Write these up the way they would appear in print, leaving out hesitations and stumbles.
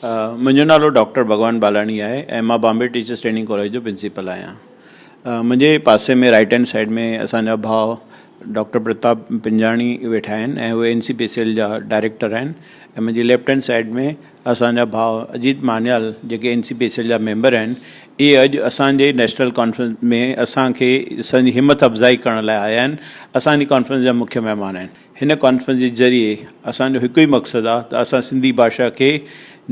منهنجو نالو ڊاڪٽر ڀڳوان بالاڻي آهي ۽ مان بامبي ٽيچرس ٽريننگ ڪاليج جو پرنسپل آهيان. منهنجي پاسي ۾ رائيٽ هينڊ سائيڊ ۾ اسان جا ڀاء ڊاڪٽر پرتاب پنجاڻي ويٺا آهن ۽ اهي N C P S L جا ڊائريڪٽر آهن ۽ منهنجي ليفٽ هينڊ سائيڊ ۾ اسان جا ڀاء اجيت مانيال جيڪي N C P S L جا ميمبر آهن. اهي اڄ اسان جي نيشنل ڪانفرنس ۾ اسان کي اسان جي همٿ افزائي ڪرڻ لاء آيا آهن. اسان جي ڪانفرنس جا مکيه مهمان آهن. هن ڪانفرنس جي ذريعي اسان جو هڪ ئي مقصد آ ته اسان سنڌي ڀاشا کي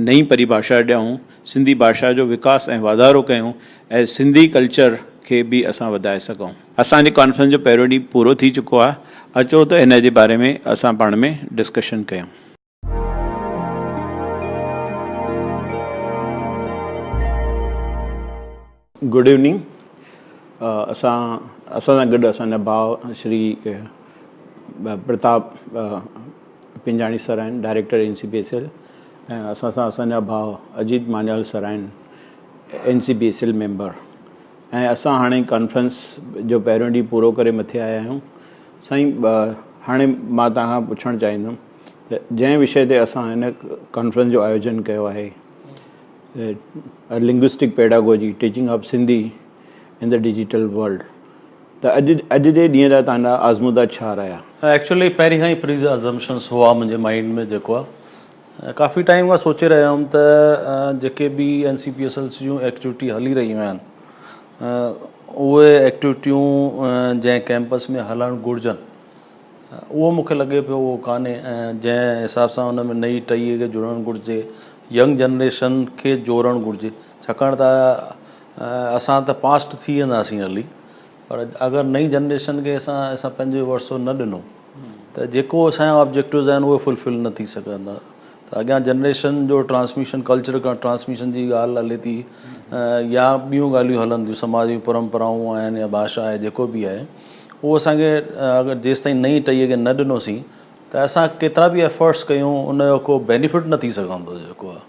نئين پريڀاشا ڏيون، سنڌي ڀاشا جو وڪاس ۽ واڌارو ڪيون ۽ سنڌي ڪلچر کي به اسان وڌائي سگهون. اسان جي ڪانفرنس جو پهريون ڏينهن پورو ٿي چڪو آ، اچو ته هن جي باري ۾ اسان پاڻ ۾ ڊسڪشن ڪيون. گڊ ايوننگ اسان اسان سان گڏ اسان جا ڀاء شري پرتاپ پنجاڻي سر آهن director N C P S L ۽ اسان سان اسان جا ڀاء اجيت مانيال سر آهن N C P S L member ۽ اسان هاڻي ڪانفرنس جو پهريون ڏينهن پورو ڪري مٿي آيا آهيون سائين هاڻي مان توهان کان پڇڻ چاهيندم ته جنهن وشي تي اسان هن ڪانفرنس جو آيوجن ڪيو آهي linguistic pedagogy teaching of Sindhi in the digital world ته اڄ اڄ جي ڏينهن جا توهان جا آزمودا ڇا رهيا؟ ايڪچولي پهرين کان ئي پري ازمپشنس هئا منهنجي مائنڊ ۾ جيڪو آهي ڪافي ٽائيم کان سوچي رهيو هيم ته جيڪي به N C P S L C جون ايڪٽيوٽي هلي رهيون آهن اهي ايڪٽيوٽيون جنهن ڪيمپس ۾ هلڻ گهرجن اهو مون کي لڳي پيو اهو ڪانهي ۽ جنهن حساب سان ان ۾ نئين ٽهيء کي جڙڻ گهرجي ينگ جنريشن کي جوڙڻ گهرجي ڇاڪاڻ ته اسان ته پاسٽ ٿي وينداسين هلي پر اگر نئين جنريشن کي اسان اسان پنهنجو ورثو نه ڏنو ته جيڪو اسان جا آبجيڪٽوز آهن اهي فلفل نه ٿي سگهندا ته اڳيان جنريشن جو ٽرانسميشن ڪلچر کان ٽرانسميشن جي ڳالهه هلي ٿي يا ٻيون ڳالهيون هلن ٿيون سماج جون پرمپرائون آهن يا ڀاشا آهي جيڪو به آهي اهو اسان کي اگر جيستائين نئين ٽهيء کي نه ڏنوسين ته اسان ڪيترا به ايفرٽس ڪيون ان جو ڪو بينيفٽ نه ٿي سگهندو جيڪو آهي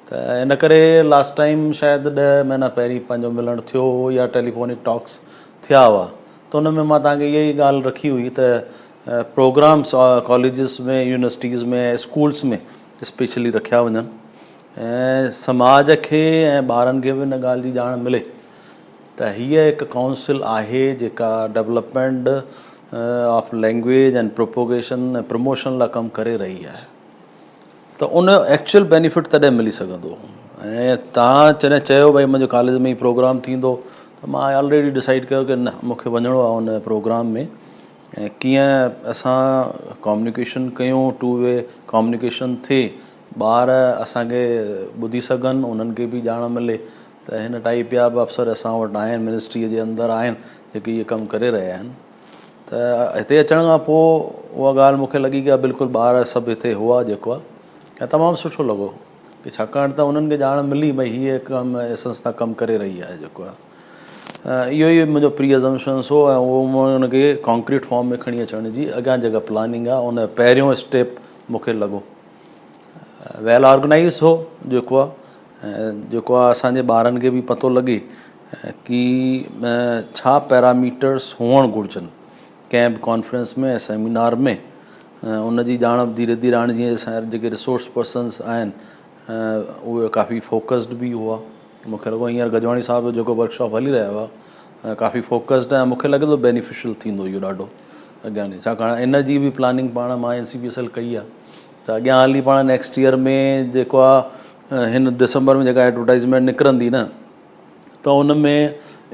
ته ان ڪري لاسٽ ٽائيم شايد ڏهه مهينا پهرين پنهنجو ملڻ ٿيو هو يا ٽيليفونڪ ٽاڪس ٿيا هئا ته ان ۾ مان توهان کي اها ئي ڳالهه رکي هئي ته programmes colleges ۾ universities ۾ schools ۾ specially رکيا وڃن ۽ سماج کي ۽ ٻارن کي به ان ڳالهه جي ڄاڻ ملي ته هيء هڪ ڪائونسل آهي جيڪا development of language ۽ propagation ۽ promotion لاء ڪم ڪري رهي آهي ته ان جو ايڪچوئل بينيفٽ تڏهن ملي سگهندو ۽ توهان جڏهن چيو ڀئي منهنجي ڪاليج ۾ هي پروگرام ٿيندو ته مان آلريڊي ڊسائيڊ ڪيو ڪه نه مون کي وڃڻو آهي ان پروگرام ۾ ۽ ڪيئن اسان ڪميونيڪيشن ڪيون ٽو وي ڪميونيڪيشن ٿئي ٻار اسان کي ٻڌي سگهن انهن کي به ڄاڻ ملي ته هن ٽائيپ جا به افسر اسان وٽ آهن منسٽريء جي اندر آهن جيڪي اهي ڪم ڪري رهيا آهن ته هتي اچڻ کان پوء اها ڳالهه مون کي لڳي ڪه بلڪل ٻار سڀ هتي هئا جيڪو آهي ۽ تمام سٺو لڳو ڪه ڇاڪاڻ ته انهن کي ڄاڻ ملي ڀئي هيء ڪم سنسٿا ڪم ڪري رهي آهي جيڪو آهي اهو ئي منهنجو پري ازمپشنس هو ۽ اهو مون ان کي ڪانڪريٽ فارم ۾ کڻي اچڻ جي اڳيان جيڪا پلاننگ آهي ان پهريون اسٽيپ مون کي لڳو ويل آرگنائيز هو جيڪو آ جيڪو آ اسان جي ٻارن کي به پتو لڳي ڪي ڇا پيراميٽرس هئڻ گهرجن ڪنهن به ڪانفرنس ۾ سيمينار ۾ ان جي ڄاڻ به ڌيري ڌيري هاڻي جيئن اسان جا جيڪي ريسورس پرسنس آهن اهي ڪافي فوڪسڊ به هئا مون کي لڳو هينئر گجواڻي صاحب جو جيڪو ورڪشاپ هلي رهيو آهي ڪافي فوڪسڊ ۽ مون کي لڳي ٿو بينيفيشل ٿيندو اهو ڏاڍو اڳيان ڇاڪاڻ ان جي به پلاننگ پاڻ مان N C P S L ڪئي آهي ته اڳيان هلي پاڻ نيڪسٽ ايئر ۾ جيڪو آ هن ڊسمبر ۾ جيڪا ايڊورٽائزمينٽ نڪرندي نه ته ان ۾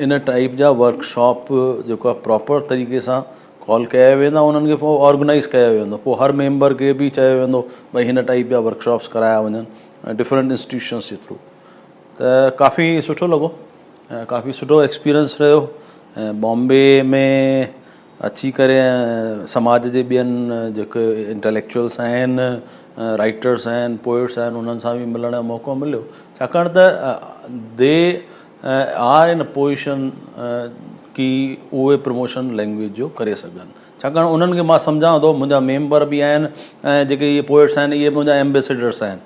ان ٽائيپ جا ورڪشاپ جيڪو آ پراپر طريقي سان ڪال ڪيا ويندا انهن کي پوء آرگنائز ڪيو ويندو پوء هر ميمبر کي به چيو ويندو ڀئي هن ٽائيپ جا ورڪشاپس ڪرايا وڃن ڊفرنٽ انسٽيٽيوشنس جي ٿرو ته ڪافي سٺو لڳو ۽ ڪافي سٺو ايڪسپيرينس رهيو ۽ بامبي ۾ اچي ڪري ۽ سماج جي ٻين جيڪي انٽليڪچوئلس آهن رائٽرس آهن پوئٽس آهن انهن سان به ملڻ جو موقعو مليو ڇاڪاڻ ته they are in position ڪي اهي پروموشن لينگويج جو ڪري سگهن ڇاڪاڻ انهن کي مان سمجهان ٿو منهنجا ميمبر به آهن ۽ جيڪي اهي پوئٽس آهن اهي منهنجا ايمبيسيڊرس آهن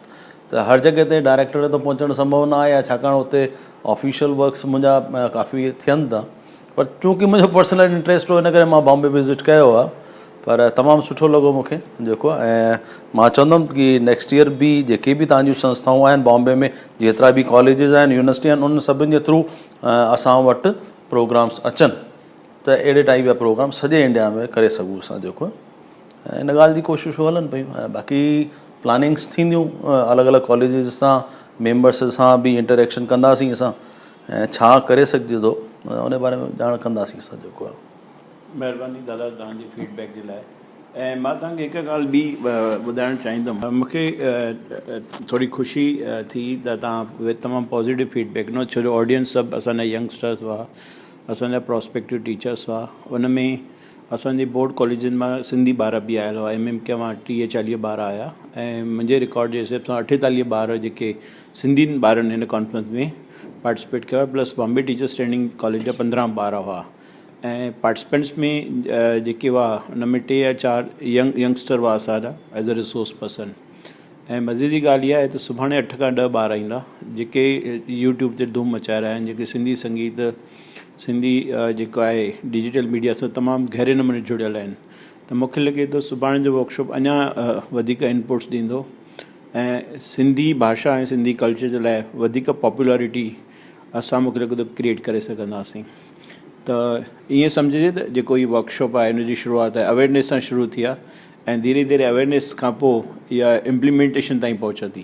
ته هر جڳهه تي ڊائريڪٽر تي پهچڻ سمڀو نه آهي ڇاڪاڻ اتي آفيشل ورڪس منهنجا ڪافي ٿين ٿا پر چونڪه منهنجو پرسنل انٽريسٽ هو ان ڪري مان بامبي وزٽ ڪيو آهي پر تمام سٺو لڳو مون کي جيڪو ۽ مان چوندم ڪي نيڪسٽ ايئر به جيڪي به توهان جون سنسٿائون آهن بامبي ۾ جيترا به ڪاليجز آهن يونيورسٽي آهن انهن سڀني جي ٿرو اسان وٽ پروگرامس اچن ته اهڙي ٽائيپ جا پروگرام سڄي انڊيا ۾ ڪري سگهون اسان جيڪو ان ڳالهه جي ڪوششون هلن پيون ۽ باقي پلاننگس ٿينديون الڳ الڳ ڪاليجز سان ميمبرس سان به انٽريڪشن ڪنداسين اسان ۽ ڇا ڪري سگهجي ٿو ان باري ۾ ڄاڻ ڪنداسين اسان جيڪو آهي. مهرباني دادا توهان جي فيڊ بيڪ جي لاء ۽ مان توهان کي هڪ ڳالهه ٻي ٻڌائڻ چاهيندم مون کي ٿوري خوشي ٿي ته توهان تمام پازيٽو فيڊ بيڪ ڏنو ڇو جو آڊينس سڀ اسان جا ينگسٽرس هئا اسان جا پراسپيڪٽو ٽيچرس هئا ان ۾ اسان جي بورڊ ڪاليجن مان سنڌي ٻار به آيل هئا ايم ايم ڪي مان ٽيهه چاليهه ٻار آيا ۽ منهنجي رڪارڊ جي حساب سان اٺيتاليهه ٻار جيڪي سنڌين ٻارن هن ڪانفرنس ۾ پارٽيسپيٽ ڪيو plus Bombay teachers training college جا پندرهن ٻار هئا ۽ پارٽيسپينٽس ۾ جيڪي هئا ان ۾ ٽي يا چار ينگ ينگسٽر هئا اسان جا ايز اي ريسورس پرسن ۽ مزي جي ڳالهه اها آهي ته سڀاڻي اٺ کان ڏهه ٻار ايندا جيڪي يوٽيوب تي ڌوم مچائي رهيا آهن جيڪي سنڌي سنگيت سنڌي جيڪو آهي ڊجيٽل ميڊيا سان تمام گهري نموني جڙيل آهن ته مونکي لڳي ٿو سڀاڻي جو ورڪشاپ اڃا وڌيڪ انپوٽس ڏيندو ۽ سنڌي ڀاشا ۽ سنڌي ڪلچر جي لاء وڌيڪ پاپولرٽي اسان مونکي لڳي ٿو ڪريئيٽ ڪري سگهنداسين ته ائين سمجهجي ته جيڪو هي ورڪشاپ آهي ان جي شروعات آهي اويئرنيس سان شروع ٿي آهي ۽ ڌيري ڌيري اويئرنيس کان پوء اها امپليمينٽيشن تائين پهچندي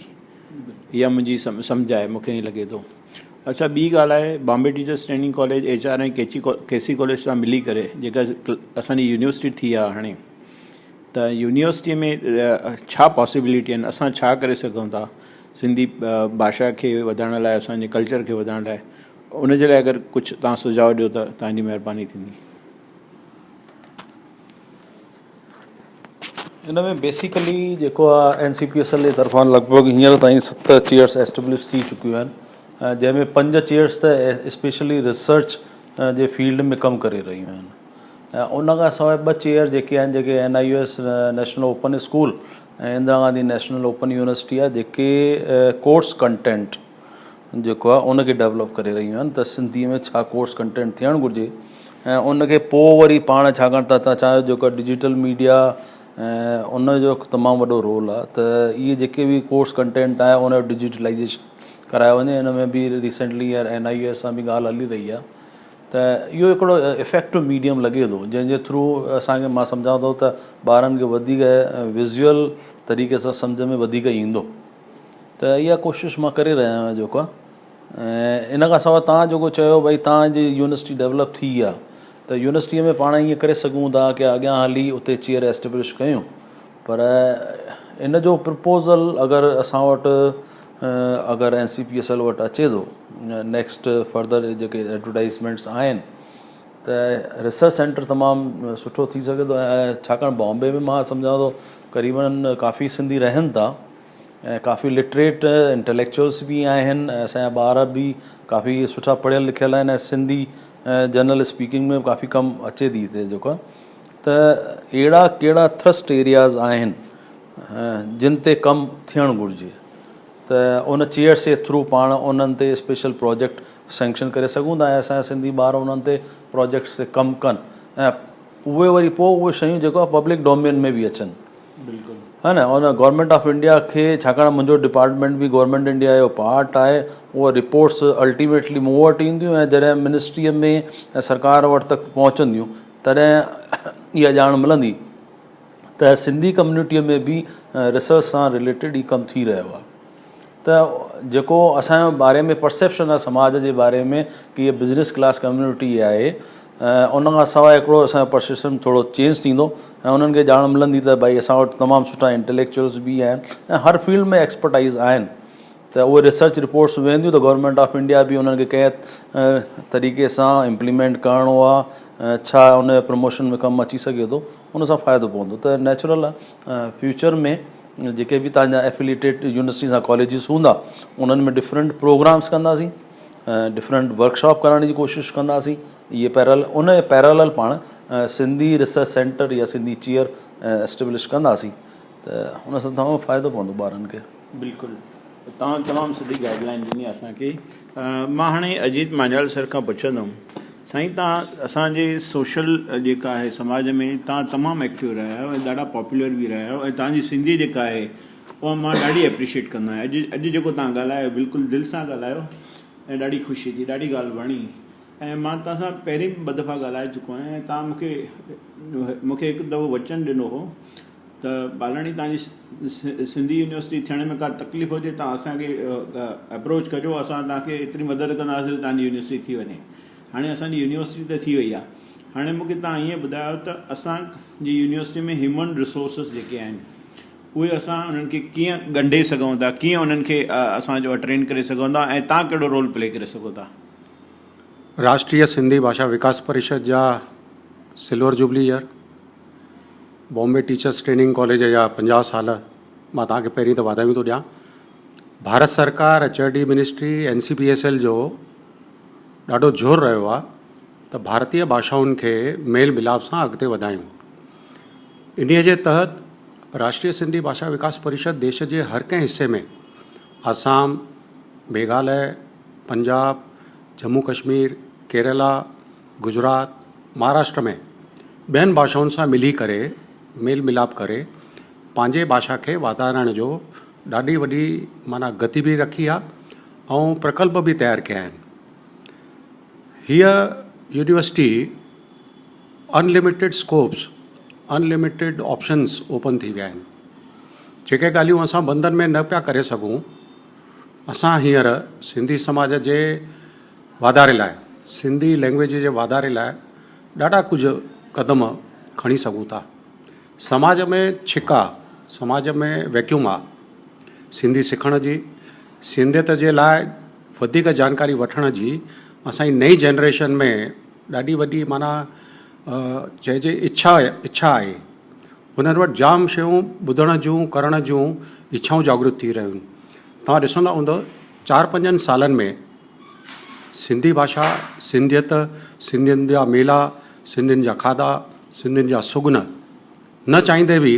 اها منهنجي سمجهه آهي مونکي ائين لڳي ٿو. اڇا ٻي ڳالهه آهي Bombay teachers training college H R ۽ ڪيچي ڪي سي ڪاليج سان ملي ڪري جيڪا اسان جي يونيورسٽي ٿي آهي هاڻي ته يونيورسٽي ۾ ڇا پاسيبلٽي آهن اسان ڇا ڪري سگهون ٿا سنڌي ڀاشا کي وڌائڻ لاء اسان جي ڪلچر کي وڌائڻ لاء ان جي لاء اگر ڪجهه توهان سجهاء ڏيو ته توهان جي مهرباني ٿيندي. ان ۾ بيسيڪلي جيڪو آ N C P S L جي طرفان لڳ ڀڳ هينئر تائين ست چيئرس ايسٽبلش ٿي چڪيون آهن جنهن ۾ پنج چيئرس ته اسپيشلي ريسرچ جي فيلڊ ۾ ڪم ڪري رهيون آهن ۽ ان کان سواء ٻه چيئر جيڪي آهن جيڪي N I U S national open school ۽ Indira Gandhi national open university آهي جيڪي ڪورس ڪنٽينٽ جيڪو آهي ان کي ڊولپ ڪري رهيون آهن ته سنڌيء ۾ ڇا ڪورس ڪنٽينٽ ٿيڻ گهرجي ۽ ان کي پوء وري پاڻ ڇاڪاڻ ته تان چاهيو جيڪو ڊجيٽل ميڊيا ۽ ان جو هڪ تمام وڏو رول آهي ته اهي جيڪي به ڪورس ڪنٽينٽ آهي ان جو ڊجيٽلائيزيشن ڪرايو وڃي ان ۾ به ريسينٽلي اين I S سان به ڳالهه هلي رهي آهي ته اهو هڪڙو افيڪٽو ميڊيم لڳي ٿو جنهن جي ٿرو اسانکي مان سمجهان ٿو ته ٻارن کي وڌيڪ وزيول طريقي سان سمجهه ۾ وڌيڪ ايندو ته اها ڪوشش مان ڪري رهيو آهيان جيڪو آهي ۽ ان کان سواء توهان جيڪو چيو ڀئي توهان جي يونيورسٽي ڊيولپ ٿي آهي ته يونيورسٽيء ۾ پاڻ ائين ڪري سگهون ٿا ڪي اڳيان هلي اتي چيئر اسٽيبلش ڪيون پر ان جو پرپوزل اگر اسان وٽ اگر N C P S L وٽ اچي ٿو نيڪسٽ فردر جيڪي ايڊورٽائزمينٽس آهن ته ريسرچ سينٽر تمام سٺو ٿي سگهي ٿو ۽ ڇاڪاڻ بامبي ۾ مان سمجهان ٿو قريبن ڪافي سنڌي رهن ٿا ۽ ڪافي لٽريٽ انٽليڪچوئلس به آهن ۽ اسان جا ٻار به ڪافي سٺا پڙهيل لکيل آهن ۽ سنڌي جنرل اسپيڪنگ ۾ به ڪافي ڪم اچي ٿي هتي جيڪو آهي ته اهڙا ڪهڙا ٿرسٽ ايرياز آهن جن تي ڪم ٿيڻ گهرجي ته ان چيئرس جي ٿرو پاڻ انهن تي اسپيشل پروجيڪٽ سينڪشن ڪري سگهون ٿا ۽ اسان جا سنڌي ٻار انهن تي پروجيڪٽس تي ڪم ڪن ۽ اهي وري پوء اهي شيون جيڪو آهي پبلڪ ڊومين ۾ به اچن بلڪل ها نه ان گورنمينٽ آف انڊيا کي ڇاڪاڻ منهنجو ڊپارٽمينٽ به گورنمينٽ انڊيا جو پارٽ آهي اهي رپورٽس الٽيميٽلي مون وٽ اينديون ۽ جڏهن منسٽريء ۾ سرڪار وٽ تڪ پهچنديون تڏهن اها ڄاڻ ملندي ته سنڌي ڪميونٽيء ۾ به ريسرچ سان رليٽيڊ هي ڪم ٿي رهيو آهي ته جيڪو اسان جو باري ۾ پرسيپشن آهي سماج جي باري ۾ ڪي هي بزنس ڪلاس ڪميونٽي آهي ان کان سواء هڪڙو اسان جو پرسيپشن ٿورو چينج ٿيندو ۽ انهن کي ڄاڻ ملندي ته ڀائي اسان وٽ تمام سٺا انٽليڪچوئلس به آهن ۽ هر فيلڊ ۾ ايڪسپرٽائز آهن ته اهي ريسرچ رپورٽس وينديون ته گورنمينٽ آف انڊيا به انهن کي ڪنهن طريقي سان امپليمينٽ ڪرڻو آهي ڇا ان جو پروموشن ۾ ڪم اچي سگهي ٿو ان سان فائدو پوندو ته نيچرل آهي فيوچر ۾ جيڪي به تنهنجا افيليٽيڊ يونيورسٽيز يا ڪاليجز هوندا انهن ۾ ڊفرنٽ پروگرامس ڪنداسين ڊفرنٽ ورڪشاپ ڪرائڻ جي ڪوشش ڪنداسين اهي پيرل ان جي پيرلل پاڻ سنڌي ريسرچ سينٽر يا سنڌي چيئر اسٽيبلش ڪنداسين ته ان سان تمام فائدو پوندو ٻارن کي. بلڪل توهان تمام سٺي گائيڊ لائين ڏني اسان کي مان هاڻي اجيت مانجهال سر کان پڇندم سائين توهان اسان جي سوشل جيڪا آهي سماج ۾ توهان تمام ايڪٽو رهيا آهيو ۽ ڏاڍا پاپولر به رهيا آهيو ۽ توهان جي سنڌي جيڪا آهي اها مان ڏاڍي اپريشيٽ ڪندو آهيان اڄ اڄ جيڪو توهان ڳالهايو بلڪل دل سان ڳالهايو ۽ ڏاڍي خوشي ٿي ڏاڍي ڳالهه وڻي ۽ مان توهان سان پهرين به ٻه دفعا ڳالهائي چڪو آهيان ۽ توهان مون کي مون کي هڪ دفعو وچن ڏنو هو ته ٻالاڻي توهان جي سنڌي يونيورسٽي ٿيڻ ۾ ڪا تڪليف هجي توهان اسان کي اپروچ ڪجو اسان توهان کي ايتري مدد ڪنداسين جو توهان جي يونيورسٽي ٿي وڃي هاڻي اسان جي يونيورسٽي ته ٿي وئي آهي هاڻي مون کي توهان ائين ٻڌايو ته اسان جي يونيورسٽي ۾ هيومن ريسورسز جيڪي آهن اهي اسان انهن کي ڪيئن ڳنڍي سگهون ٿا ڪيئن انهن کي اسان جو ٽرين ڪري سگهون ٿا ۽ توهان ڪهڙو رول پلي ڪري سگهو ٿا. راشٽريه سنڌي ڀاشا وڪاس پريشد جا silver jubilee year, Bombay teachers training college جا 50 سال مان توهان کي پهرين ته واڌايون ٿو ڏيان. ڀارت سرڪار H R D ministry N C P S L جو ڏاڍو زور رهيو آهي ته ڀارتيه ڀاشائن کي ميل ملاپ سان اڳتي وڌايون. انهيء جي تحت راشٽريه سنڌي ڀاشا وڪاس پريشد ديش جي هر ڪنهن حصي ۾ آسام، ميگهاليه، پنجاب، ڄمون ڪشمير، ڪيرالا، گجرات، مهاراشٽر ۾ ٻين ڀاشائن سان ملي ڪري ميل ملاپ ڪري پنهنجي ڀاشا کي واڌارڻ جو ڏاڍي وڏي معنيٰ گتي به رکي آ ۽ پرڪلپ به تيار ڪيا آهن. هيء university unlimited scopes, unlimited options open ٿي ويا آهن. جيڪي ڳالهيون اسان بندن ۾ نه پيا ڪري سگهون اسان هينئر سنڌي سماج جي واڌاري لاء سنڌي لينگويج جي واڌاري لاء ڏاڍا ڪجهه قدم کڻي سگهون ٿا. سماج ۾ ڇڪ آ، سماج ۾ ويڪيوم آ سنڌي سکڻ جي، سنڌيت جي لاء وڌيڪ جانڪاري وٺڻ جي اسان جي نئين جنريشن ۾ ڏاڍي وڏي معنيٰ چئجي اڇا اڇا آهي. هنن وٽ جام شيون ٻڌڻ جون ڪرڻ جون اڇائون جاڳرت ٿي رهيون آهن. توهان ڏسندا هوندؤ چار پنجن سالن ۾ سنڌي ڀاشا، سنڌيت، سنڌين جا ميلا، سنڌين جا کاڌا، سنڌين جا سگن نه چاهيندي به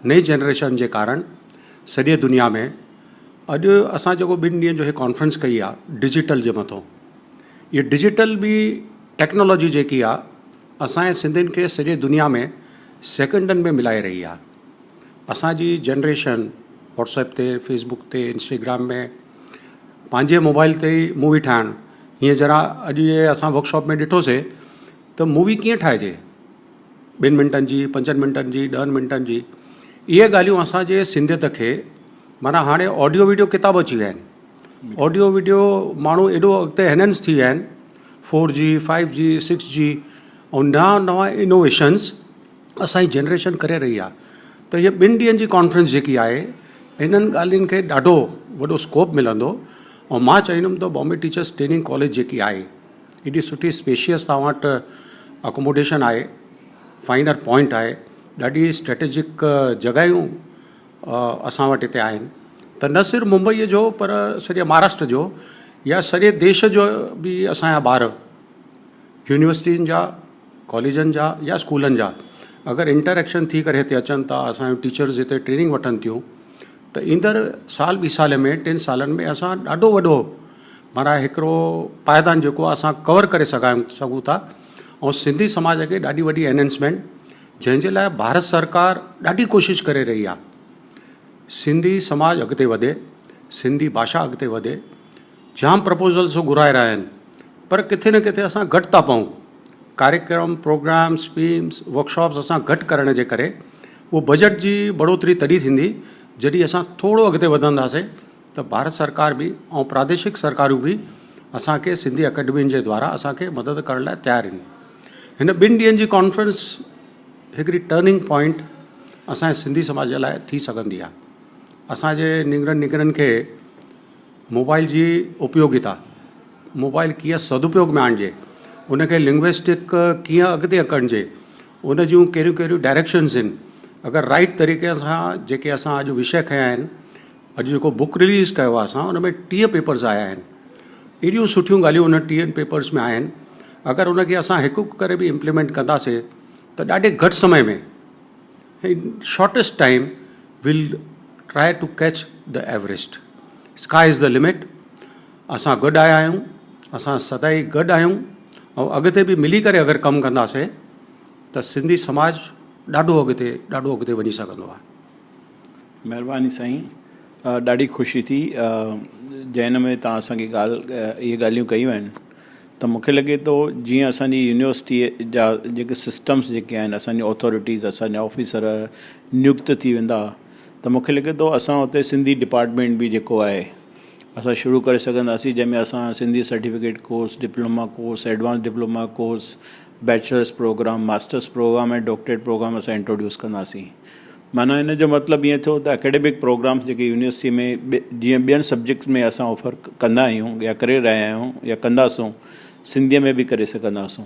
نئين جنريشن جي ڪارڻ سڄي دنيا ۾ اڄ اسان جيڪو ٻن ڏينهن جو هي ڪانفرنس ڪئي آ ڊجيٽل جي مٿو هي ڊجيٽل به ٽيڪنالاجي جيڪي آ اسان جي سنڌين کي سڄي دنيا ۾ سيڪنڊن ۾ ملائي رهي آ اسان جي جنريشن واٽس ايپ تي فيس بڪ تي انسٽاگرام ۾ پنهنجي موبائل تي ئي مووي ٺاهڻ هيئن ذرا اڄ جي اسان ورڪشاپ ۾ ڏٺوسي ته مووي ڪيئن ٺاهجي ٻن منٽن جي پنجن منٽن جي ڏهن منٽن جي اهي ڳالهيون اسان جي سنڌيت کي معنيٰ هاڻي آڊيو ويڊيو ڪتاب اچي ويا آهن آڊيو ويڊيو ماڻهو ايڏو اڳتي اينهنس ٿي ويا آهن four G five G six G ۽ نوان نوان انوويشنس اسان جي جنريشن ڪري رهي آهي ته هيء ٻن ڏينهن جي ڪانفرنس جيڪي آهي انهن ڳالهين کي ڏاڍو وڏو اسڪوپ ملندو ۽ مان چاهيندم ته بامبي ٽيچرس ٽريننگ ڪاليج جيڪي آهي ايڏي سٺي اسپيشيس توهان وٽ اڪوموڊيشن آهي فائنر پوائنٽ آهي ڏاڍي اسٽريٽجڪ جڳهيون اسان وٽ هتي آهن ته نه صرف ممبئيء جو پر سڄي مهاراشٽر جو يا سڄي ديش جو به اسان جا ٻار يونيورسٽين جا ڪاليجن جا يا اسڪولن جا اگر انٽر ايڪشن ٿي ڪري هتي اچن ٿا اسان جون ٽيچرز هتي ٽريننگ وٺن ٿيون ته ايندڙ سال ٻي سال ۾ ٽن سالن ۾ اسان ڏاڍو وڏو معنيٰ هڪڙو پائدان جيڪو آهي اسان ڪور ڪري سگهايون سگهون ٿا ۽ سنڌي سماج کي ڏاڍي وڏي انهينسمينٽ جنهن جي لاء ڀارت سرڪار ڏاڍي ڪوشش ڪري رهي آهي. سنڌي سماج اڳتي وڌي، سنڌي ڀاشا اڳتي وڌي، جام پرپوزلس گهرائي رهيا آهن پر ڪٿي نه ڪٿي اسان گهٽ ٿا پئون. ڪاريڪرم، پروگرام، اسڪيمس، ورڪشاپس اسان گهٽ ڪرڻ جي ڪري اهو بجيٽ جي بڙهوتري تڏهن ٿيندي جڏهن اسان ٿورو اڳتي وڌنداسين ته ڀارت سرڪار به ۽ پراديشڪ سرڪارون به اسان کي سنڌي اڪيڊمين جي دوارا اسان کي مدد ڪرڻ لاء تيار آهن. هن ٻن ڏينهن جي ڪانفرنس هڪڙي ٽرننگ پوائنٽ اسان جي سنڌي سماج جي لاء ٿي سگهندي آهي. اسان جي نينگرن نينگرين کي موبائل جي اپيوگتا، موبائل ڪيئن سدپيوگ ۾ آڻجي، ان کي لنگوئسٽڪ ڪيئن اڳتي ڪڍجي، ان جون ڪهڙيون ڪهڙيون ڊائريڪشنس آهن، اگر رائيٽ طريقي سان جيڪي اسان اڄ وشيه کنيا آهن، اڄ جيڪو بڪ رليز ڪيو آهي اسان ان ۾ 30 پيپرز آيا آهن ايڏيون سٺيون ڳالهيون ان 30 پيپرز ۾ آهن اگر ان کي اسان هڪ هڪ ڪري به امپليمينٽ ڪنداسي ته ڏاڍي گهٽ سمي ۾ in shortest time will try to catch the Everest sky is the limit اسان گڏ آيا آهيون اسان سدائين گڏ آهيون ۽ اڳتي به ملي ڪري اگر ڪم ڪنداسين ته سنڌي سماج ڏاڍو اڳتي ڏاڍو اڳتي وڃي سگهندو آهي. مهرباني سائين ڏاڍي خوشي ٿي جنهن نموني توهان اسان کي ڳالهه اهي ڳالهيون ڪيون آهن ته مون کي لڳي ٿو جيئن اسان جي يونيورسٽي جا جيڪي سسٽمس جيڪي آهن اسان جي اٿارٽيز اسان جا آفيسر نيڪت ٿي ويندا ته مون کي لڳي ٿو اسان اتي سنڌي ڊپارٽمينٽ به جيڪو آهي اسان شروع ڪري سگهنداسين جنهن ۾ اسان Sindhi certificate course, diploma course, advance diploma course, bachelors programme, masters programme ۽ doctorate programme اسان انٽروڊيوس ڪنداسين. معنيٰ ان جو مطلب ائين ٿيو ته اڪيڊمڪ پروگرامس جيڪي يونيورسٽي ۾ جيئن ٻين سبجيڪٽس ۾ اسان آفر ڪندا آهيون يا ڪري رهيا آهيون يا ڪنداسون سنڌيء ۾ به ڪري سگهنداسون.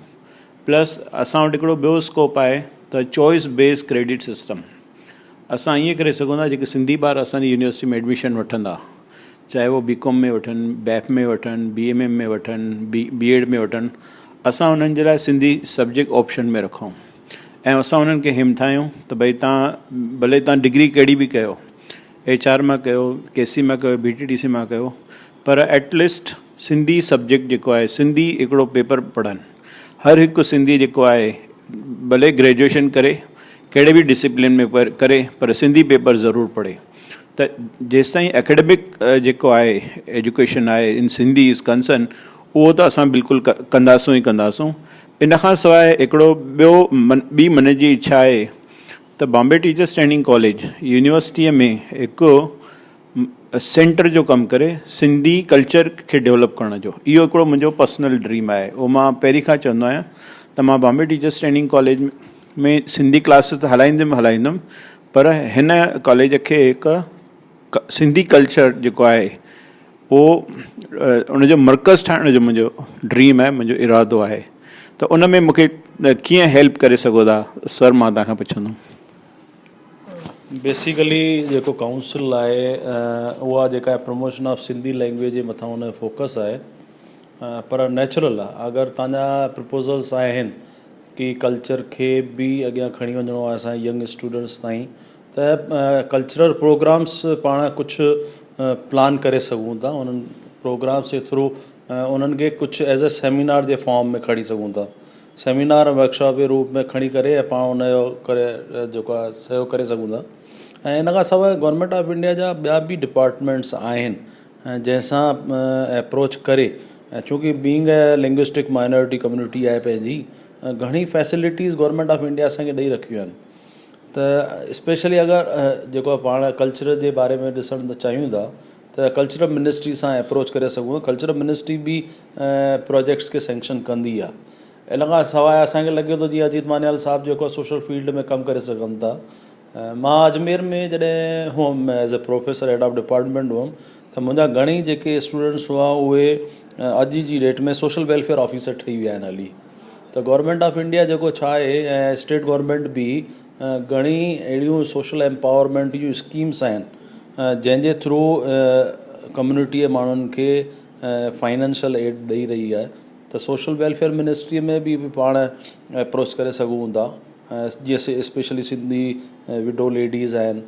پلس اسان وٽ هڪڙو ٻيو اسڪوپ آهي ته چوائس بيس ڪريڊٽ سسٽم. اسان ائين ڪري سگهون ٿا جيڪي سنڌي ٻار اسان جي يونيورسٽي ۾ ايڊميشن وٺندا چاهي اهو بي ڪام ۾ وٺن، بيف ۾ وٺن، بي ايم ايم ۾ وٺن، بي ايڊ ۾ وٺن اسان انهن جي لاء سنڌي سبجيڪٽ آپشن ۾ رکون ۽ اسان انهن کي همٿايون ته ڀئي تان ڀلي تان ڊگري ڪهڙي به ڪيو ايڇ آر مان ڪيو ڪي سي مان ڪيو بي ٽي ٽي سي مان ڪيو پر ايٽ ليسٽ سنڌي سبجيڪٽ جيڪو آهي سنڌي هڪڙو پيپر پڙهن هر هڪ سنڌي جيڪو آهي ڀلي گريجوئيشن ڪري ڪهڙي به ڊسيپلين ۾ ڪري پر سنڌي پيپر ضرور پڙهي ته جيستائين اڪيڊمڪ جيڪو آهي ايجوڪيشن آهي ان سنڌي از ڪنسرن اهو ته اسان بلڪل ڪنداسون ئي ڪنداسون ان کان سواء هڪڙو ٻيو ٻي من جي اڇا آهي ته بامبي ٽيچرس ٽريننگ ڪاليج يونيورسٽيء ۾ هڪ سينٽر جو ڪم ڪري سنڌي ڪلچر کي ڊيولپ ڪرڻ جو اهو هڪڙو منهنجو پرسنل ڊريم آهي اهو مان پهرين کان چوندو آهيان ته مان Bombay teachers training college ۾ Sindhi classes ته هلائيندم هلائيندم پر هن ڪاليج کي هڪ سنڌي ڪلچر جيڪو آهي اهو ان جو مرڪز ٺاهڻ جو منهنجو ڊريم آهي منهنجو ارادو آهي ته ان ۾ مونکي ڪيئن هيلپ ڪري سگهو ٿا سر مان توهان کان پڇندم. بيسيڪلي جيڪو ڪائونسل آهي اها جيڪا پروموشن آف سنڌي لينگويج جي مٿان ان جو فوڪس آهي پر نيچرل آهي اگر توهان جا پرپوزلس آهن ڪي ڪلچر کي به اڳيان کڻي وڃڻو آهي اسان جي ينگ اسٽوڊنٽس تائين ته ڪلچرل پروگرامس پاڻ ڪجهه پلان ڪري سگهون ٿا انهن پروگرامس جي ٿرو انهن کي ڪجهه ايز اي سيمينار جي فارم ۾ کڻي سگهون ٿا سيمينار ۽ ورڪشاپ جي روپ ۾ کڻي ڪري ۽ پاڻ ان جو ڪري جيڪو آهي سهيوگ ڪري سگهون ٿا ۽ ان کان سواء گورنمينٽ آف انڊيا جا ٻيا به ڊپارٽمينٽس آهن جنهن سان اپروچ ڪري ۽ چونڪه being a linguistic minority community آهي پنهنجي گهڻي فيسلٽيز گورنمينٽ آف انڊيا اسان کي ڏئي رکيون آهن ته اسپيشلي اگر جيڪو پاڻ ڪلچر جي باري ۾ ڏسڻ ته چاهيون ٿا ته ڪلچرل منسٽري سان اپروچ ڪري سگهون ٿا ڪلچرل منسٽري به پروجيڪٽس کي سينڪشن ڪندي آهي ان کان سواء اسان کي لڳي ٿو جيئن اجيت مانيال صاحب جيڪو آهي سوشل فيلڊ ۾ ڪم ڪري سگهن ٿا مان اجمير ۾ جڏهن هئم as a professor head of department هئم ته منهنجا گهڻي جيڪي اسٽوڊنٽس هئا اهي اڄ جي ڊيٽ ۾ سوشل ويلفيئر آفيسر ٺهي ويا آهن هلي ته گورنمينٽ آف انڊيا جيڪو ڇا آهي ۽ اسٽيٽ گورنمينٽ به گهڻي اهڙيون سوشل ايمپاورمينٽ جون اسڪيمس آهن جنهن جي ٿرو ڪميونٽيء ماڻهن کي فائنانشل ايڊ ڏئي رهي آهي ته سوشل ويلفيئر منسٽريء ۾ به پاڻ اپروچ ڪري سگهون ٿا جيئن اسپيشلي سنڌي وڊو ليڊيز آهن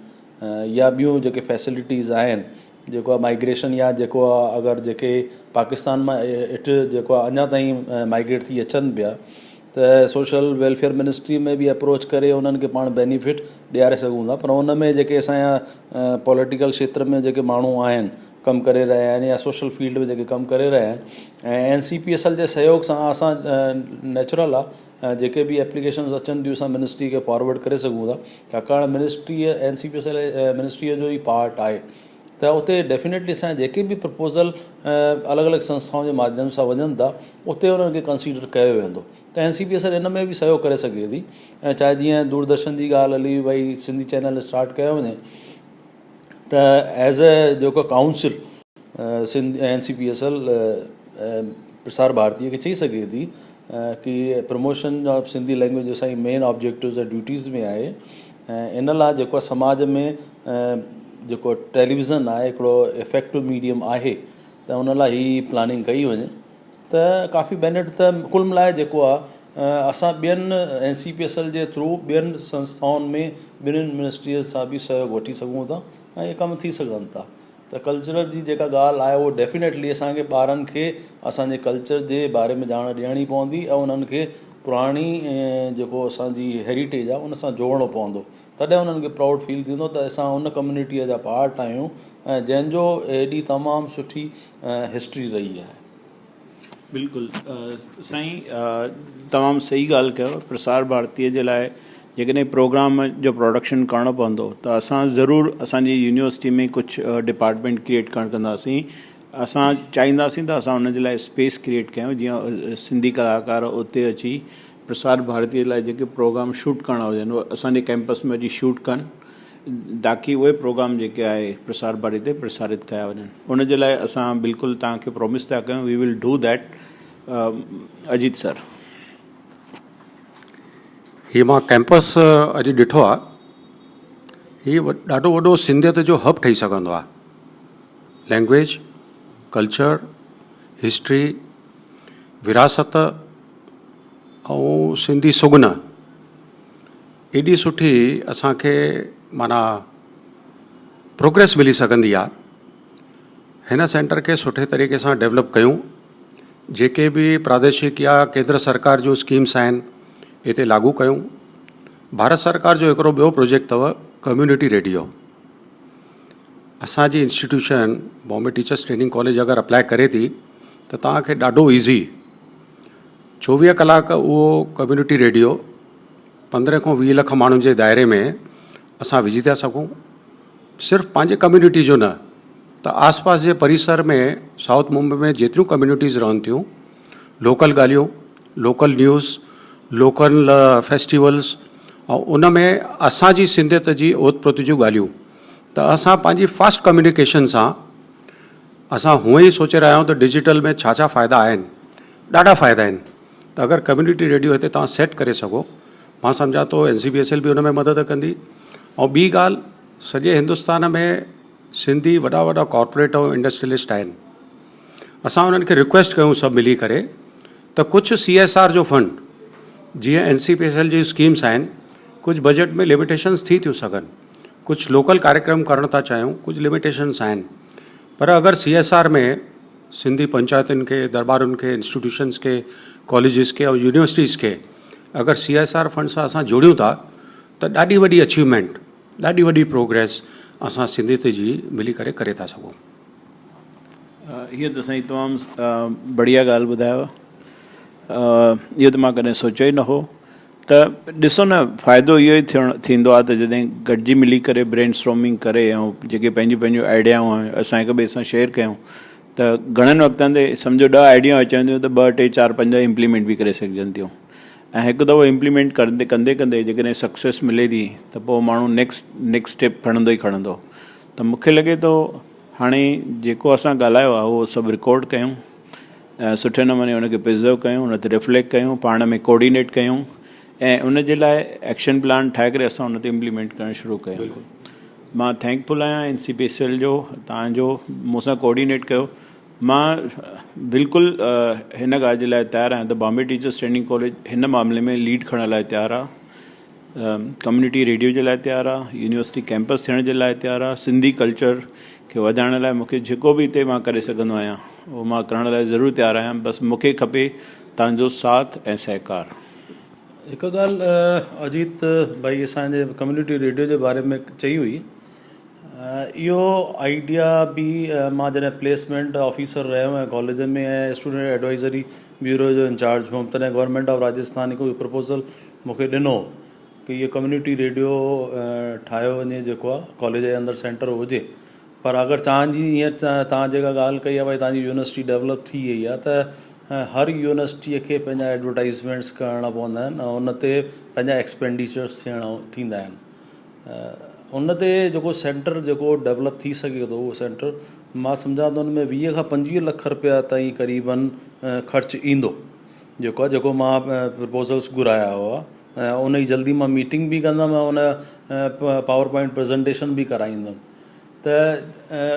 يا ٻيون جيڪي فيسلٽيز آهن جيڪو آهي مائگريشن يا جيڪو آهي اگر جيڪي پاڪستان مان هت جيڪو آهي اڃا تائين مائگريٽ ٿي اچن پيا ته سوشل ويلفيئر منسٽري ۾ به اپروچ ڪري انهن کي پاڻ بينيفٽ ڏياري سگهون ٿا پر ان ۾ جيڪي اسانجا پوليٽيڪل کيتر ۾ جيڪي ماڻهو آهن ڪم ڪري رهيا آهن يا سوشل فيلڊ ۾ جيڪي ڪم ڪري رهيا آهن ۽ اين سي پي ايس ايل جي سهيوگ سان اسان نيچرل آهي جيڪي به ايپليڪيشنز اچن ٿيون اسان منسٽري کي فارورڊ ڪري سگهون ٿا ڇاڪاڻ ministry N C P S L منسٽريء جو ئي پارٽ آهي ته اتي ڊيفينيٽلي اسان جا جيڪي به پرپوزل الڳ الڳ سنسٿائن جي ماڌيم سان وڃن ٿا اتي انهن کي ڪنسيڊر ڪيو ويندو ته N C P S L ان ۾ به سهيوگ ڪري سگهي ٿي ۽ چاهي جيئن دوردرشن جي ڳالهه هلي ڀئي سنڌي چينل اسٽارٽ ڪيو وڃي ته ايز اي جيڪو council Sindh N C P S L Prasar Bharati کي چئي سگهي ٿي ڪي پروموشن آف سنڌي لينگويج اسان جي مين آبجيڪٽوز ۽ ڊيوٽيز ۾ آهي ۽ ان لاء جيڪو آهي سماج ۾ جيڪو ٽيليويزن آهي هڪڙو افيڪٽو ميڊيم آهي ته ان لاء هي پلاننگ ڪئي وڃي ته ڪافي بينيفٽ ته ڪل ملائي جيڪو آهي اسان ٻين N C P S L جي ٿرو ٻين سنسٿائن ۾ ٻنهين منسٽريز سان به سهيوگ وٺي سگهون ٿا ۽ اهي ڪم ٿي سگهن ٿا. ته ڪلچرل جي جيڪا ڳالهه آهي اهو ڊيفينيٽلي اسان کي ٻارن کي اسان جي ڪلچر جي باري ۾ ڄاڻ ڏيڻي پوندي ۽ انهن کي پراڻي جيڪو اسان جي هيريٽيج آهي ان سان جوڙڻو پوندو تڏهن انهن کي پرائوڊ فيل ٿيندو ته اسان ان ڪميونٽيء جا پارٽ آهيون ۽ جنهن جو ايڏي تمام سٺي هسٽري رهي آهي. بلڪل سائين تمام صحيح ڳالهه ڪيو پرسار ڀارتيء جي لاء جيڪڏهن پروگرام جو پروڊڪشن ڪرڻو پوندو ته اسان ضرور اسان جي يونيورسٽي ۾ ڪجهه ڊپارٽمينٽ ڪريئيٽ ڪرڻ ڪنداسين اسان چاهينداسين ته اسان ان جي لاء اسپيس ڪريئيٽ ڪيون جيئن سنڌي ڪلاڪار اتي اچي پرسار ڀارتيء لاء جيڪي پروگرام شوٽ ڪرڻا هجن اهي اسان جي ڪيمپس ۾ اچي شوٽ ڪن تاڪي اهي پروگرام جيڪي آهي پرسار ڀارتي تي پرسارت ڪيا وڃن ان جي لاء اسان بلڪل توهان کي پرومس ٿا ڪيون we will do that Ajit sir. هي مان ڪيمپس اڄ ڏٺو آ هي ڏاڍو وڏو سنڌيت جو هب ٺهي سگهندو آ لينگويج ڪلچر هسٽري وراثت ۽ سنڌي سگن ايڏي سٺي اسان کي معنيٰ پروگريس ملي سگهندي آ هن سينٽر کي سٺي طريقي سان ڊيولپ ڪيون جيڪي به پراديشڪ يا ڪيندر سرڪار جون اسڪيمس آهن هتي لاڳو ڪيون ڀارت سرڪار جو هڪڙو ٻيو پروجيڪٽ اٿو ڪميونٽي ريڊيو اسانجي institution Bombay teachers training college اگر اپلائي ڪري ٿي ته توهان کي ڏاڍو ايزي 24 ڪلاڪ اهو ڪميونٽي ريڊيو 15 کان 20 لک ماڻهن جي دائري ۾ اسان وجهي ٿا سگهون صرف پنهنجي ڪميونٽي جو نه ته آس پاس جي پريسر ۾ سائوٿ ممبئي ۾ جيتريون ڪميونٽيز رهن ٿيون لوڪل ڳالهيون لوڪل نيوز لوڪل فيسٽيولس ۽ ان ۾ اسان جي سنڌيت جي اوت پروت جون ڳالهيون ته اسان پنهنجي فاسٽ ڪميونيڪيشن سان اسان هونئن ئي سوچي رهيا آهيون ته ڊجيٽل ۾ ڇا ڇا فائدا آهن ڏاڍا فائدا آهن ته اگر ڪميونٽي ريڊيو هتي توهان سيٽ ڪري سگهو مان سمجهان ٿو N C B S L به ان ۾ مدد ڪندي ۽ ٻي ڳالهه سڄي هندستان ۾ سنڌي وڏا وڏا ڪارپوريٽ ۽ انڊسٽريلسٽ آهن اسان انهن کي رڪويسٽ ڪيون سڀ ملي ڪري ته ڪجهه سي ايس آر جو فنڊ جيئن N C P S L جي اسڪيمس آهن ڪجهه بجيٽ ۾ لميٽيشنس ٿي ٿيون سگهن ڪجهه لوڪل ڪاريڪرم ڪرڻ ٿا چاهيون ڪجهه لميٽيشنس آهن پر اگر سي ايس آر ۾ سنڌي پنچائتن کي دربارن کي انسٽيٽيوشنس کي ڪاليجز کي ۽ يونيورسٽيز کي اگر سي ايس آر فنڊ سان اسان جوڙيون ٿا ته ڏاڍي وڏي اچيومينٽ ڏاڍي وڏي پروگريس اسان سنڌيت جي ملي ڪري ڪري ٿا سگهون. هيء ته سائين تمام بڙيا ڳالهه ٻڌايو. اهو ته مان ڪڏهن سوچيو ئي نه هو ته ڏسو نه فائدو اهو ئي ٿيڻ ٿيندو آهي ته جڏهن گڏجي ملي ڪري برين اسٽارمنگ ڪري ۽ جيڪي پنهنجون پنهنجون آئيڊيائون آهن اسان هڪ ٻئي سان شيئر ڪيون ته گهڻن وقتن تي سمجهو ڏهه آئيڊيائون اچن ٿيون ته ٻه ٽي چار پنج امپليمينٽ به ڪري سگهجن ٿيون ۽ هڪ دفعو امپليمينٽ ڪندي ڪندي ڪندي جيڪڏهن سڪسيس ملي ٿي ته پوء ماڻهو نيڪسٽ نيڪسٽ اسٽيپ کڻندو ئي کڻندو ته مونکي لڳي ٿو هاڻي جيڪو اسان ڳالهايو آهي اهو سڀ رڪارڊ ڪيون ۽ سٺي نموني ان کي پرزرو ڪيون ان تي ريفليڪٽ ڪيون پاڻ ۾ ڪوآرڊينيٽ ڪيون ۽ ان جي لاء ايڪشن پلان ٺاهي ڪري اسان ان تي امپليمينٽ ڪرڻ شروع ڪيون مان thank فل آهيان N C P S L جو تان جو مون سان ڪوآرڊينيٽ ڪيو مان بلڪل هن ڳالهه جي لاء تيار آهيان ته بامبي ٽيچرس ٽريننگ ڪاليج هن معاملي ۾ ليڊ کڻڻ لاء تيار آهي ڪميونٽي ريڊيو جي لاء تيار آ يونيورسٽي ڪيمپس ٿيڻ جي لاء تيار آ سنڌي ڪلچر کي وڌائڻ لاء مونکي جيڪو به هتي مان ڪري سگهندو آهيان اهو مان ڪرڻ لاء ضرور تيار آهيان بس مونکي کپي توهان جو ساٿ ۽ سهڪار. هڪ ڳالهه اجيت ڀائي اسان جي ڪميونٽي ريڊيو جي باري ۾ چئي هئي اهو آئيڊيا به مان جڏهن پليسمينٽ آفيسر رهيو آهيان ڪاليج ۾ ۽ اسٽوڊنٽ ايڊوائزري بيورو جو انچارج هئم تڏهن گورنمينٽ آف راجسٿان هڪ پرپوزل مون کي ڏنو ڪي اهو ڪميونٽي ريڊيو ٺاهيو وڃي جيڪو آهي ڪاليج جي اندر سينٽر هجي پر اگر توهان جي ائين توهان جيڪا ڳالهه ڪئي آهي ڀئي توهان جي يونيورسٽي ڊيولپ ٿي وئي آهي ته هر يونيورسٽيء کي پنهنجا ايڊورٽائزمينٽس ڪرڻا پوندا آهن ۽ ان تي پنهنجا ايڪسپينڊيچرس ٿيڻا ٿيندا آهن ان تي جيڪو سينٽر جيڪو ڊيولپ ٿي سگهي ٿو اهو سينٽر مان سمجهان ٿو ان ۾ 20 کان 25 لک رپيا تائين قريبن خرچ ايندو جيڪو آهي جيڪو مان پرپوزلس گهرايا هئا ۽ ان جي جلدي مان ميٽنگ به ڪندم ۽ ان پاور پوائنٽ پريزنٽيشن به ڪرائيندم ته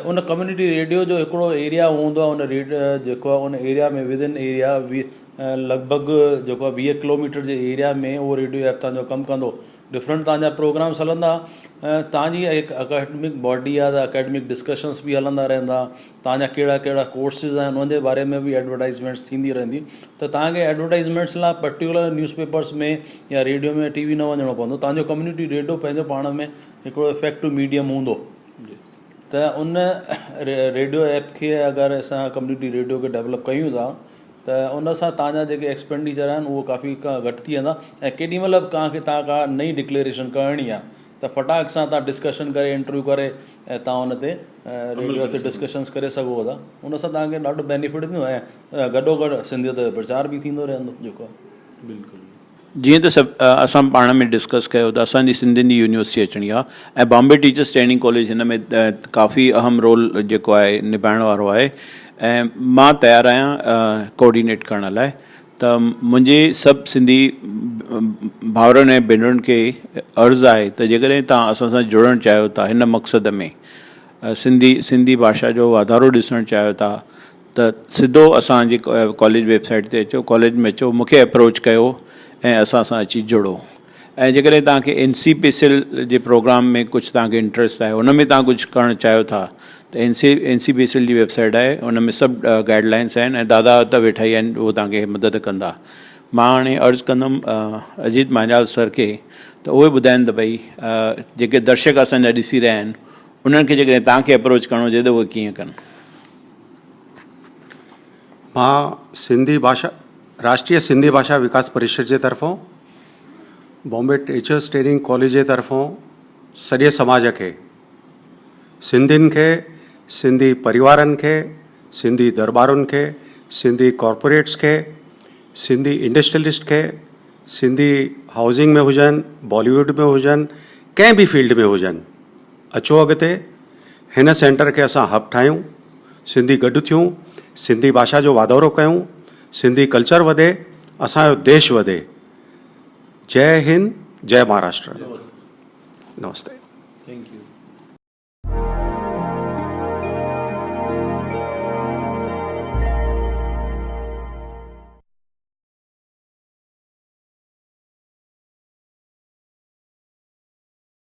ان ڪميونٽي ريڊيو جو هڪڙو ايريا هوندو آهي ان ريڊ جيڪو آهي ان ايريا ۾ ود ان ايريا لڳ ڀڳ جيڪو آهي 20 ڪلو ميٽر جي ايريا ۾ اهو ريڊيو ايپ تان جو ڪم ڪندو ڊفرنٽ توهان جا پروگرامس هلندا توهان جي هڪ اڪيڊمڪ باڊي آهي ته اڪيڊمڪ ڊسڪشنس به هلندا رهندا توهان جا ڪهڙا ڪهڙا ڪورسز آهن انهن جي باري ۾ به ايڊورٽائزمينٽس ٿيندي رهندي ته توهان کي ايڊورٽائزمينٽس لاء پرٽيڪولر نيوز پيپرس ۾ يا ريڊيو ۾ ٽي وي نه وڃڻو پوندو توهان جو ڪميونٽي ريڊيو پنهنجو پاڻ ۾ هڪڙو افيڪٽو ميڊيم هوندو ته ان ريڊيو ايپ کي اگر اسان ڪميونٽي ريڊيو کي ڊولپ ڪيون ٿا ته ان سان توهان جا جيڪي ايڪسپينڊيچر آهن اهو ڪافي گهٽ ٿي ويندا ۽ ڪيڏي مهل به توهان کي توهان ڪا نئين ڊڪليريشن ڪرڻي آهي ته ڦٽاڪ سان توهان ڊسڪشن ڪري انٽرويو ڪري ۽ توهان ان تي ريڊيو تي ڊسڪشنس ڪري سگهو ٿا ان سان توهان کي ڏاڍو بينيفٽ ٿيندو ۽ گڏو گڏ سنڌيت جو پرچار به ٿيندو رهندو جيڪو آهي بلڪل جيئن ته سڀ اسان پاڻ ۾ ڊسڪس ڪيو ته اسان جي سنڌين جي يونيورسٽي اچڻي آهي ۽ بامبي ٽيچرس ٽريننگ ڪاليج هن ۾ ڪافي اهم رول جيڪو آهي نڀائڻ وارو آهي ۽ مان تيار آهيان ڪوآرڊينيٽ ڪرڻ لاء ته منهنجي سڀ سنڌي ڀائرن ۽ ڀينرن کي عرض آهي ته جيڪڏهن توهان اسان سان جڙڻ چاهيو ٿا هن مقصد ۾ سنڌي سنڌي ڀاشا جو واڌارو ڏسڻ چاهيو ٿا ته سڌو اسان جي ڪاليج ويب سائيٽ تي اچو ڪاليج ۾ اچو مونکي اپروچ ڪيو ۽ اسان سان اچي جڙو ۽ جيڪڏهن توهان کي اين سي پي سيل جي پروگرام ۾ ڪجهه توهان کي انٽريسٽ آهي ان ۾ توهان ڪجهه ڪرڻ چاهيو ٿا ته N C N C P C L جي ويب سائيٽ آهي ان ۾ سڀ گائيڊ لائنس آهن ۽ دادا ته ويٺا ئي آهن اهو توهان کي مدد ڪندا مان هاڻي عرض ڪندم اجيت مانجال سر کي ته اهي ٻڌائن ته ڀئي جيڪي درشڪ اسان جا ڏسي رهيا آهن انهن کي جيڪڏهن توهان کي اپروچ ڪرڻو هجي ته اهي ڪيئن ڪن. مان سنڌي ڀاشا راشٽريه سنڌي ڀاشا وڪاس پريشد جي طرفون بامبي ٽيچرس ٽريننگ ڪاليج جي طرفون سڄي سماج کي سنڌين کي سنڌي پريوارن کي سنڌي درٻارن کي سنڌي ڪارپوريٽس کي سنڌي انڊسٽريلسٽ کي سنڌي هائوسنگ ۾ هجن بالي ووڊ ۾ هجن ڪنهن به فيلڊ ۾ هجن اچو اڳتي هن سينٽر کي اسان هب ٺاهيون، سنڌي گڏ ٿيون، سنڌي ڀاشا جو واڌارو ڪيون، سنڌي ڪلچر وڌي، اسان جو ديش وڌي. جئه هند، جئه مهاراشٽر. نمستي.